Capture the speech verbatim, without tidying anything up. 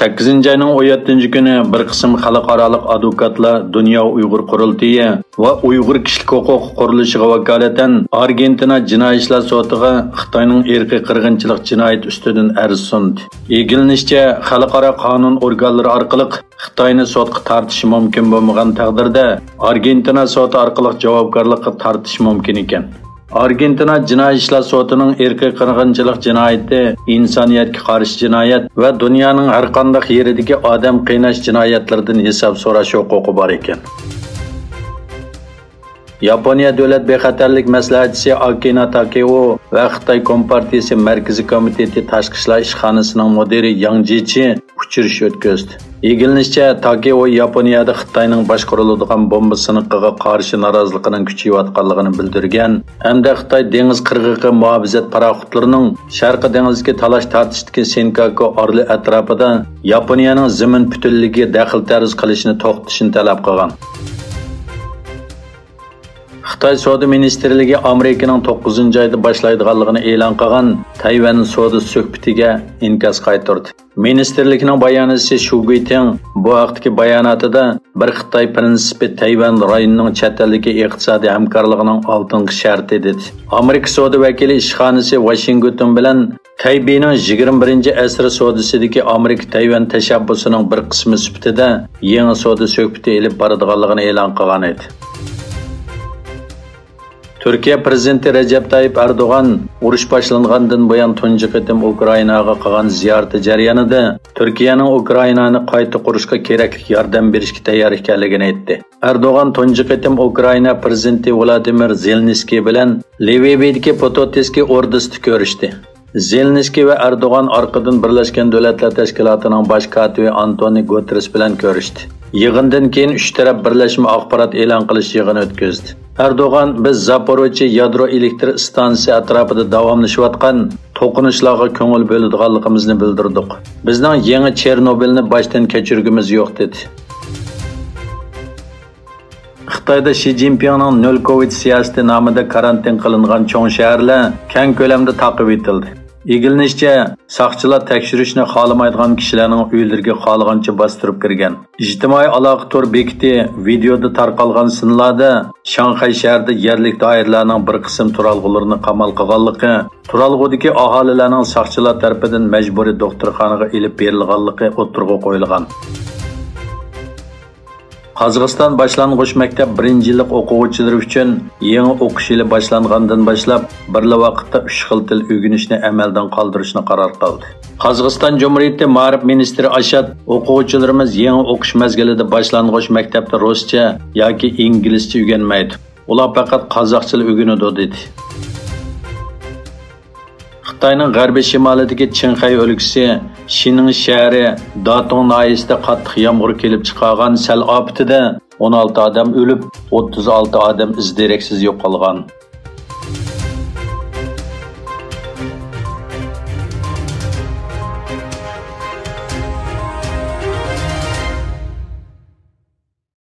سەككىزىنچى ئاينىڭ ئون يەتتىنچى كۈنى بىر قىسىم خەلقئارالىق ئادۋوكاتلار دۇنيا ئۇيغۇر قۇرۇلتىيى ۋە ئۇيغۇر كىشىلىك ھوقۇق قۇرۇلۇشىغا ۋاكالىتەن ئارگېنتىنا جىنايى ئىشلار سوتىغا خىتاينىڭ ئىرقىي قىرغىنچىلىق جىنايىتى ئۈستىدىن ئەرز سۇندى. ئىگىلىنىشىچە، خەلقئارا قانۇن ئورگانلىرى ئارقىلىق خىتاينى سوتقا تارتىش مۇمكىن بولمىغان تەقدىردە، ئارگېنتىنا سوتى ئارقىلىق جاۋابكارلىققا تارتىش مۇمكىن ئىكەن. ئارگېنتىنا جىنايى ئىشلار سوتىنىڭ ئىرقىي قىرغىنچىلىق جىنايىتى، ئىنسانىيەتكە قارشى جىنايەت ۋە دۇنيانىڭ ھەرقانداق يېرىدىكى ئادەم قىيناش جىنايەتلىرىدىن ھېساب سوراش ھوقۇقى بار ئىكەن. ياپونىيە دۆلەت بىخەتەرلىك مەسلىھەتچىسى ئاكىنا تاكېئو ۋە خىتاي كومپارتىيىسى مەركىزىي كومىتېتى تاشقى ئىشلار ئىشخانىسىنىڭ مۇدىرى ياڭ جىچى ئۇچرىشىش ئۆتكۈزدى. ئىگىلىنىشىچە، تاكېئو ياپونىيەدە خىتاينىڭ باشقۇرۇلىدىغان بومبا سىنىقىغا قارشى نارازىلىقىنىڭ كۈچىيىۋاتقانلىقىنى بىلدۈرگەن ھەمدە خىتاي دېڭىز قىرغىقى مۇھاپىزەت پاراخوتلىرىنىڭ شەرقىي دېڭىزدىكى تالاش تارتىشتىكى سىنكاكۇ ئارىلى ئەتراپىدا ياپونىيەنىڭ زېمىن پۈتۈنلۈكىگە دەخلى تەرۇز قىلىشىنى توختىتىشنى تەلەپ قىلغان. خىتاي سودا مىنىستىرلىكى ئامېرىكىنىڭ توققۇزىنچى ئايدا باشلايدىغانلىقىنى ئېلان قىلغان تەيۋەن سودا سۆھبىتىگە ئىنكاس قايتۇردى. مىنىستىرلىكنىڭ باياناتچىسى شۇ گۇيتىڭ بۇ ھەقتىكى باياناتىدا بىر خىتاي پىرىنسىپى تەيۋەن رايونىنىڭ چەت ئەلدىكى ئىقتىسادىي ھەمكارلىقىنىڭ ئالدىنقى شەرتى، دېدى. ئامېرىكا سودا ۋەكىلى ئىشخانىسى ۋاشىنگتون بىلەن تەيبېينىڭ يىگىرمە بىرىنچى ئەسىر سودىسىدىكى ئامېرىكا تەيۋەن تەشەببۇسىنىڭ بىر قىسمى سۈپىتىدە يېڭى سودا سۆھبىتى ئېلىپ بارىدىغانلىقىنى ئېلان قىلغان ئىدى. تۈركىيە پىرېزىدېنتى رەجەپ تايىپ ئەردوغان ئۇرۇش باشلانغاندىن بۇيان تۇنجى قېتىم ئۇكرائىناغا قىلغان زىيارىتى جەريانىدا تۈركىيەنىڭ ئۇكرائىنانى قايتا قۇرۇشقا كېرەكلىك ياردەم بېرىشكە تەييار ئىكەنلىكىنى ئېيتتى. ئەردوغان تۇنجى قېتىم ئۇكرائىنا پىرېزىدېنتى ۋلادىمىر زېلېنسكىي بىلەن لىۋىۋدىكى پوتوتسكى ئوردىسىدا كۆرۈشتى. زېلېنسكىي ۋە ئەردوغان ئارقىدىن بىرلەشكەن دۆلەتلەر تەشكىلاتىنىڭ باش كاتىپى ئانتونى گۇتېررېس بىلەن كۆرۈشتى. يىغىندىن كېيىن ئۈچ تەرەپ بىرلەشمە ئاخبارات ئېلان قىلىش يىغىنى ئۆتكۈزدى. ئەردوغان، بىز زاپوروچيې يادرو ئېلېكتر ئىستانسىسى ئەتراپىدا داۋاملىشىۋاتقان توقۇنۇشلارغا كۆڭۈل بۆلىدىغانلىقىمىزنى بىلدۈردۇق. بىزنىڭ يېڭى چېرنوبىلنى باشتىن كەچۈرگۈمىز يوق، دېدى. خىتايدا شى جىنپىڭنىڭ نۆل كوۋىد سىياسىتى نامىدا كارانتىن قىلىنغان چوڭ شەھەرلەر كەڭ كۆلەمدە تاقىۋېتىلدى. ئىگىلىنىشىچە، ساقچىلار تەكشۈرۈشنى خالىمايدىغان كىشىلەرنىڭ ئۆيلىرىگە خالىغانچە باستۇرۇپ كىرگەن. ئىجتىمائىي ئالاقە تور بېكىتى ۋىدېيودا تارقالغان سىنلاردا شاڭخەي شەھىرىدە يەرلىك دائىرىلەرنىڭ بىر قىسىم تۇرالغۇلىرىنى قامال قىلغانلىقى، تۇرالغۇدىكى ئاھالىلەرنىڭ ساقچىلار تەرىپىدىن مەجبۇرىي دوختۇرخانىغا ئېلىپ بېرىلغانلىقى ئوتتۇرىغا قويۇلغان. قازاقىستان باشلانغۇچ مەكتەپ بىرىنچى يىللىق ئوقۇغۇچىلىرى ئۈچۈن يېڭى ئوقۇش يىلى باشلانغاندىن باشلاپ، بىرلا ۋاقىتتا ئۈچ خىل تىل ئۆگىنىشنى ئەمەلدىن قالدۇرۇشنى قارار قىلدى. قازاقىستان جۇمھۇرىيىتى مائارىپ مىنىستىرى ئاشات، ئوقۇغۇچىلىرىمىز يېڭى ئوقۇش مەزگىلىدە باشلانغۇچ مەكتەپتە رۇسچە ياكى ئىنگلىزچە ئۆگەنمەيدۇ. ئۇلار پەقەت قازاقچىلا ئۆگىنىدۇ، دېدى. خىتاينىڭ غەربىي شىمالىدىكى چىڭخەي ئۆلكىسى شىنىڭ شەھىرى داتۇڭ ناھىيەسىدە قاتتىق يامغۇر كېلىپ چىقارغان سەل ئاپىتىدە ئون ئالتە ئادەم ئۆلۈپ، ئوتتۇز ئالتە ئادەم ئىز دېرەكسىز يوقالغان.